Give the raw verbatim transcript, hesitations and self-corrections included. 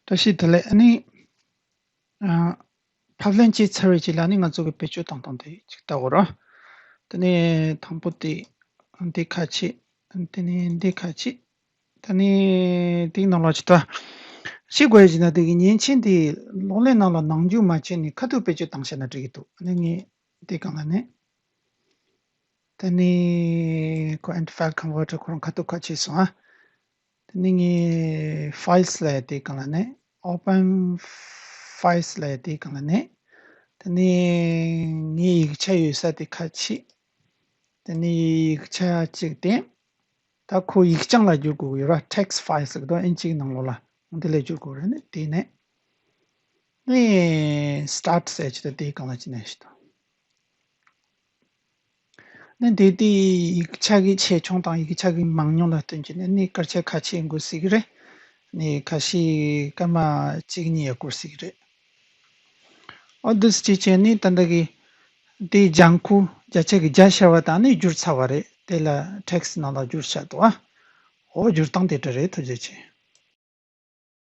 བཀྲ་ཤིས་བདེ་ལེགས། ཨ་ནི། ཨ། ཕབ་ལེན་བྱས་ཚར་བའི་རྗེས་ལ་ནི་ང་ཚོ་གི་བེད་སྤྱོད་བཏང་སྟངས་དེ་ཅིག་ལྟ་དགོས་ར། དེ་ནས་དང་པོ་དེ། འདི་ཁ་ཕྱེ། དེ་ནས་འདི་ཁ་ཕྱེ། དེ་ནས་དེའི་ནང་ལ་ཅི་ལྟ། ཤེས་དགོས་ཡ་ཅིག་ན་དེ་གི་མཉེན་ཆས་འདི་གློག་ཀླད་ནང་ལ་ནང་འཇུག་མ་བྱས་ནས་ཁ་ཐུག་བེད་སྤྱོད་བཏང་བྱས་ན་འགྲིག་གི་འདུག་ཨ་ནི་ངས་འདི་སྒང་ལ་ནས། དེ་ནས་ཁོ་ཨེན་ཊི་ཕའིལ་ཀོན་ཝར་ཊར་ཁོ་རང་ཁ་ཐུག་ཁ་ཕྱེ་སོང་ཨ། དེ་ནས་ངས་ཕའིལ་ལབ་ཡ་དེ་སྒང་ལ་ནས། ཨོ་པན་ཕའིལ་ལབ་ཡ་དེ་སྒང་ལ་ནས། དེ་ནས་ངའི་ཡིག་ཆ་ཡོད་ས་དེ་ཁ་ཕྱེ། དེ་ནས་ཡིག་ཆ་གཅིག་དེ། ད་ཁོ་ཡིག་རྐྱང་ལ་བསྒྱུར་དགོས་ཀྱི་ཡོད་ར། ཊེག་སི་ཕའིལ་ཟེར་གི་འདུག་ཨིན་ཇིའི་ནང་ལོགས་ལ། འདི་ལ་བསྒྱུར་དགོས་རེད། ནས་དེ་ནས། ནས་སི་ཊར་ཊི་ཟེར་གྱི་འདུག་དེའི་སྒང་ལ་ཅི་ནས་ཞིག་དང་། ནི་འདི་དེ་ཡིག་ཆ་གི་ཆེ་ཆུང་དང་ཡིག་ཆ་གི་མང་ཉུང་ལ་བསྟུན་གྱི་ནི་ནི་སྐར་ཆ་ཁ་ཕྱེ་དགོས་སྲིད་ཀྱི་རེད། ནི་ཁ་ཤས་སྐར་མ་གཅིག་གཉིས་ཡ་དགོས་སྲིད་ཀྱི་རེད། ཨོ་འདི་སྤྱི་ཆེན་ནི་ད་ལྟ་གི་དེ་ལྗང་ཁུ་བརྒྱ་ཆ་གི་བརྒྱ་ཤར་བ་དང་ནི་བསྒྱུར་ཚར་བ་རེད། དེ་ལ་ཊེག་སི་ནང་ལ་བསྒྱུར་བྱ་འདུག་ཨ། ཨོ་བསྒྱུར་སྟངས་དེ་འདྲ་རེད། ཐུགས་རྗེ་ཆེ།